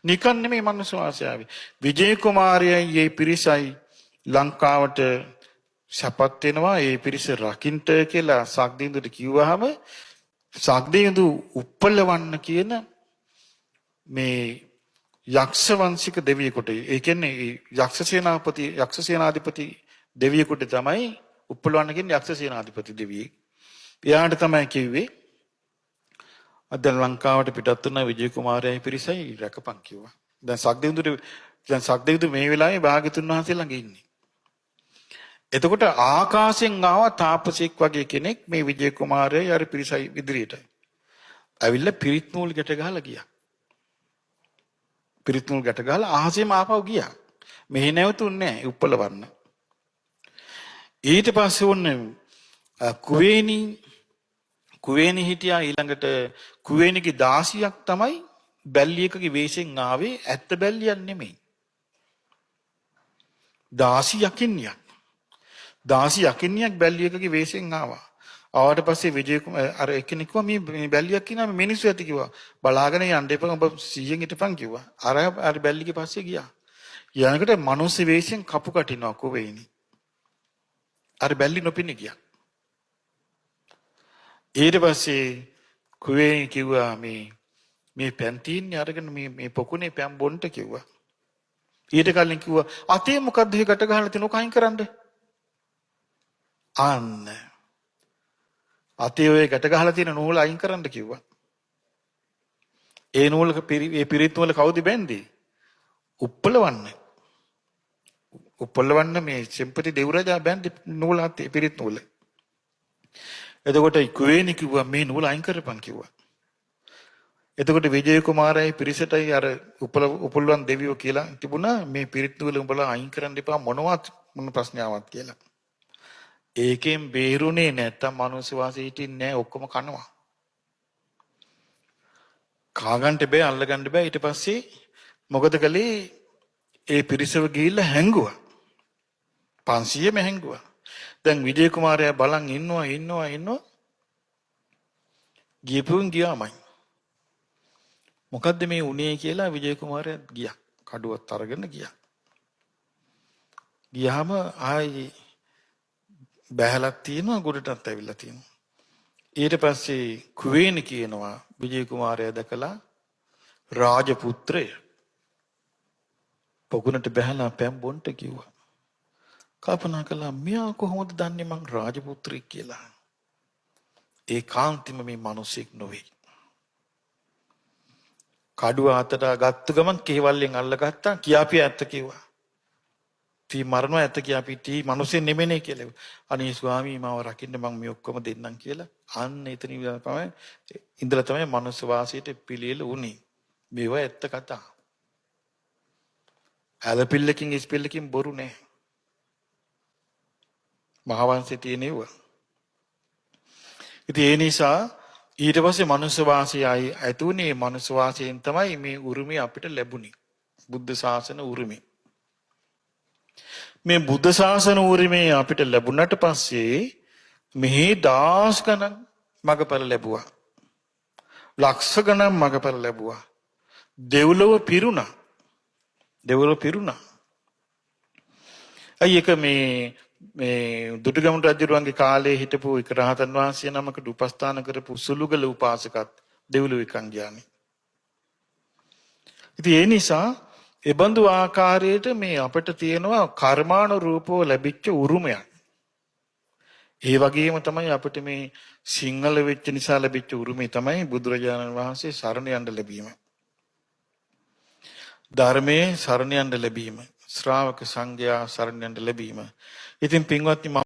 නිකන් නෙමෙයි මනුස්ස වාසය ආවේ. විජය කුමාරයයි ඒ පිරිසයි ලංකාවට සැපත් වෙනවා, ඒ පිරිස රකින්ට කියලා සක්දේවිඳුට කිව්වහම සක්දේවිඳු උප්පලවන්න කියන මේ යක්ෂ වංශික දෙවියෙකුට, ඒ කියන්නේ යක්ෂ සේනාපති, යක්ෂ සේනාධිපති දෙවියෙකුට තමයි උප්පලවන්න කියන්නේ, යක්ෂ සේනාධිපති දෙවියෙක්. එයාට තමයි කිව්වේ අද ලංකාවට පිටත් වුණ විජය කුමාරයයි පිරිසයි රැකපන් කිව්වා. දැන් සක්දේවිඳුට, දැන් සක්දේවිඳු මේ වෙලාවේ භාග්‍යතුන් වහන්සේ ළඟ ඉන්නේ. එතකොට ආකාශයෙන් ආව තාපසෙක් වගේ කෙනෙක් මේ විජය කුමාරයයි අර පිරිසයි ඉදිරියට. ඇවිල්ලා පිරිත් නූල් ගැට ගහලා ගියා. පිරිත් නූල් ගැට ගහලා අහසෙම ආපහු ගියා. මෙහි නැවතුන්නේ නැහැ උප්පලවන්න. ඊට පස්සේ ඔන්න කුවේණි කුවේණි හිටියා. ඊළඟට කුවේණිගේ දාසියක් තමයි බැල්ලියකගේ වේශෙන් ආවේ, ඇත්ත බැල්ලියක් නෙමෙයි. දාසි යකින්නියක්. දාසි යකින්නියක් බැල්ලියකගේ වේශෙන් ආවා. ආවට පස්සේ විජය අර එක්කෙනෙක් කිව්වා මේ බැල්ලියක් කියනවා මේ මිනිස්සු ඇති කිව්වා. බලාගෙන යන්න එපා, ඔබ 100න් හිටපන් කිව්වා. අර අර බැල්ලිගේ පස්සේ ගියා. යනකොට මනුස්ස වේශයෙන් කපු කටිනවා කුවේණි. අර බැල්ලි නොපෙනී ගියා. ඊට පස්සේ කුවේණි කිව්වා මේ මේ පැන් තියෙන්නේ අරගෙන මේ මේ පොකුණේ පැන් බොන්ට කිව්වා. ඊට කලින් කිව්වා අතේ මොකද්ද ඔය ගැට ගහලා තියෙන ඔක අයින් කරන්න. අන්න අතේ ඔය ගැට ගහලා තියෙන නූල අයින් කරන්න කිව්වා. ඒ නූල ඒ පිරිත් නූල කවුද බැන්දේ? උප්පලවන්න. උප්පලවන්න මේ සෙම්පති දෙව් රජා බැන්දේ නූල අතේ පිරිත් නූල. එතකොට කුවේණි කිව්වා මේ නූල අයින් කරපන් කිව්වා. එතකොට විජය කුමාරයයි පිරිසටයි අර උපලවන් දෙවියෝ කියලා තිබුණා මේ පිරිත් නූල උඹලා අයින් කරන්න එපා මොනවත් මොන ප්‍රශ්නාවක් කියලා. ඒකෙන් බේරුනේ නැත්තම් මනුස්ස වාසයේ හිටින්නේ නෑ, ඔක්කොම කනවා. කාගන්ට බෑ, අල්ලගන්න බෑ. ඊට පස්සේ මොකද කළේ? ඒ පිරිසව ගිහිල්ලා හැංගුවා. 500ම හැංගුවා. දැන් විජය කුමාරයා බලන් ඉන්නවා ඉන්නවා ඉන්නවා, ගියපුන් ගියාමයි. මොකද්ද මේ උනේ කියලා විජය කුමාරයා ගියා. කඩුවත් අරගෙන ගියා. ගියාම ආයි බැහැලක් තියෙනවා, ගොඩටත් ඇවිල්ලා තියෙනවා. ඊට පස්සේ කුවේණි කියනවා විජය කුමාරයා දැකලා රාජපුත්‍රය පොකුණට බැහැලා පැම් බොන්ට කිව්වා. කල්පනා කළා මෙයා කොහොමද දන්නේ මං රාජපුත්‍රයෙක් කියලා. ඒකාන්තෙම මේ මිනිසෙක් නොවේ. කඩුව අතට ගත්ත ගමන් කේවල්ලෙන් අල්ලගත්තා, කියාපිය ඇත්ත කිව්වා. තී මරනවා ඇත්ත කියාපි, තී මිනිස්සෙ නෙමෙනේ කියලා. අනේ ස්වාමී මාව රකින්න මං මේ ඔක්කොම දෙන්නම් කියලා. අන්න එතන ඉඳලා තමයි ඉඳලා තමයි මනුස්ස වාසයට පිළියෙල වුනේ. මේවා ඇත්ත කතා. ඇලපිල්ලකින් ඉස්පිල්ලකින් බොරු නෑ. මහවංශයේ තියෙන ඒවා. ඉතින් ඒ නිසා ඊට පස්සේ මනුස්ස වාසය ආයි ඇති වුණේ මනුස්ස වාසයෙන් තමයි මේ උරුමය අපිට ලැබුණේ. බුද්ධ ශාසන උරුමය. මේ බුද්ධ ශාසන උරුමය අපිට ලැබුණට පස්සේ මෙහි දහස් ගණන් මගපල ලැබුවා. ලක්ෂ ගණන් මගපල ලැබුවා. දෙව්ලොව පිරුණා. දෙව්ලොව පිරුණා. අයි එක මේ මේ දුටුගැමුණු රජුරුවන්ගේ කාලේ හිටපු එක රහතන් වහන්සේ නමකට උපස්ථාන කරපු සුළුගල උපාසකත් දෙව්ලොව එකන් ගියානේ. ඉතින් ඒ නිසා එබඳු ආකාරයට මේ අපිට තියෙනවා කර්මානුරූපව ලැබිච්ච උරුමයක්. ඒ වගේම තමයි අපිට මේ සිංහල වෙච්ච නිසා ලැබිච්ච උරුමය තමයි බුදුරජාණන් වහන්සේ සරණ යන්න ලැබීම. ධර්මයේ සරණ යන්න ලැබීම. ශ්‍රාවක සංඝයා සරණ යන්න ලැබීම. ඉතින් පින්වත්නි